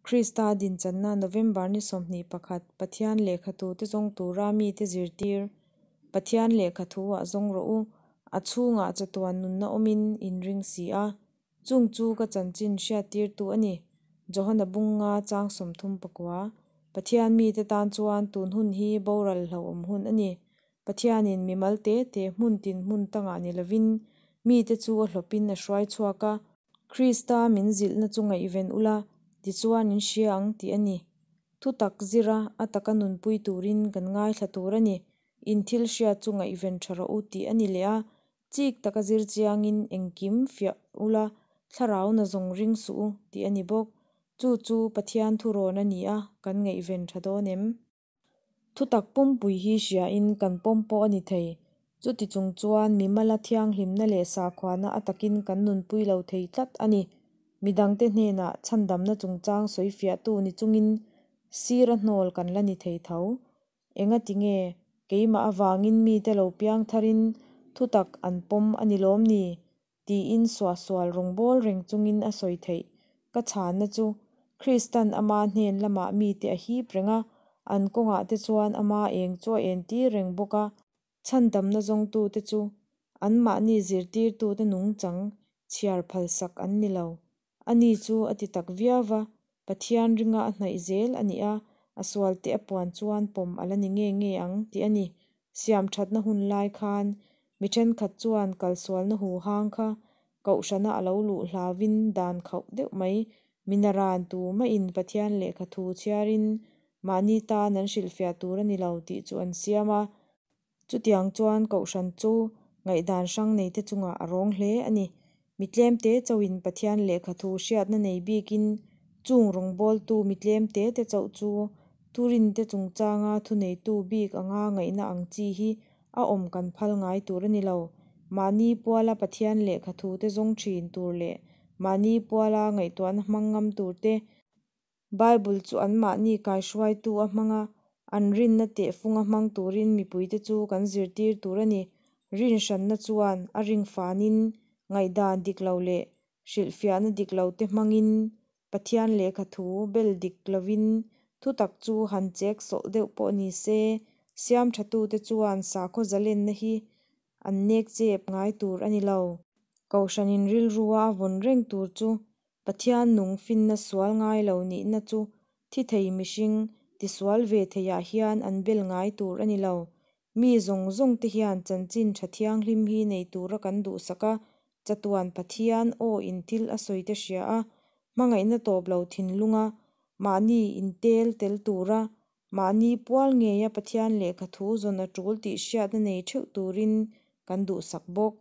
Krista Dinchanna November ni 21 Pathian Lehkha Thute zawng tura mite zirtir Pathian Lehkha Thu-ah zawng rawh u, a chhungah chatuan nunna awmin in ring si a. Chung chu ka chanchin hriattirtu a ni. Johana bunga chang 39 Pathian mite tan chuan tun hun hi boral hlauhawm hun a ni. Pathianin mimal te te hmun tin hmun tangah ni lovin mite chu a hlawpin a hruai chhuak a. Krista min zilhna chu ngaihven ula, tichuan in hria ang tih a ni. Thutak zira a taka nunpui turin kan ngaithla tur a ni. In thil hriat chu ngaihven tha rawh u tih a ni leh a. Chik taka zir chiangin engkim fiah ula, thlarau nazawng ring suh u tih a ni bawk. Chu chu Pathian thurawn a ni a, kan ngaihven tha dawn em? Thutak pumpui hi hriain kan pawm pawh a ni thei. Chuti chung chuan mimala thianghlimna leh sakhuana a takin kan nunpui lo thei tlat a ni. Midangte hnenah chhandamna chungchang sawifiahtu ni chungin sira hnawl kan la ni thei tho. Engati nge? Keimah avangin mite lo piangtharin thutak an pawm a ni lawm ni? Tiin suahsual rawngbawl reng chungin a sawi theih. Ka chhanna chu, Kristan ama hnen lamah mite a hip reng a, an kawngah te chuan ama eng chu a entir reng bawk a. Chhandamna zawngtute chu anmahni zirtirtute nungchang chhiar phalsak an ni lo. Ani chu a ti tak viau va, Pathian ringa a hnaih zel a nih a, a sualte a puan chuan pawm a la ni nge nge ang tih a ni. Siamthatna hun lai khan mi thenkhat chuan kalsualna huhang kha kohhrana a lo luh hlauvin dan khauh deuh mai, mi naran tumahin Pathian Lehkha Thu chhiarin mahni tan an hrilhfiah tur a ni lo tih chu an siam a. Chutiang chuan kohhran chu ngaihdan hrang neite chungah a rawng hle a ni. Mi tlemte chauhin Pathian Lehkha Thu hriatna nei bikin chung rawngbawltu mi tlemte te chauh chu thurinte chungchanga thuneitu bik anga ngaihna ang chi hi a awm kan phal ngai tur a ni lo. Mahni puala Pathian Lehkha Thute zawng thin tur leh mahni puala ngaihtuahna hmang ngam tur te, Bible chu anmahni kaihruaitu a hmang a, an rinna tehfunga hmang turin mipuite chu kan zirtir tur a ni. Rinhranna chuan a ring fanin ngaihdan dik lo leh hrilhfiahna dik lote hmangin Pathian Lehkha Thu bel dik lovin thutak chu han chek sawlh deuh pawh ni se, siamthatute chuan sakhaw zalenna hi an nek chep ngai tur a ni lo. Kohhranin rilrua a vawn reng tur chu Pathian nung finna sual ngai lo nihna chu thi thei mihring, tisual ve theiah hian an bel ngai tur a ni lo. Mi zawng zawngte hian chanchin tha thianghlim hi nei tura kan duhsak a, chatuan Pathian aw in thil a sawite hria a, hmangaihna tawp lo thinlunga mahni intel tel tura mahni pual ngeia Pathian Lehkha Thu zawn a tul tih hriatna nei theuh turin kan duhsak bawk.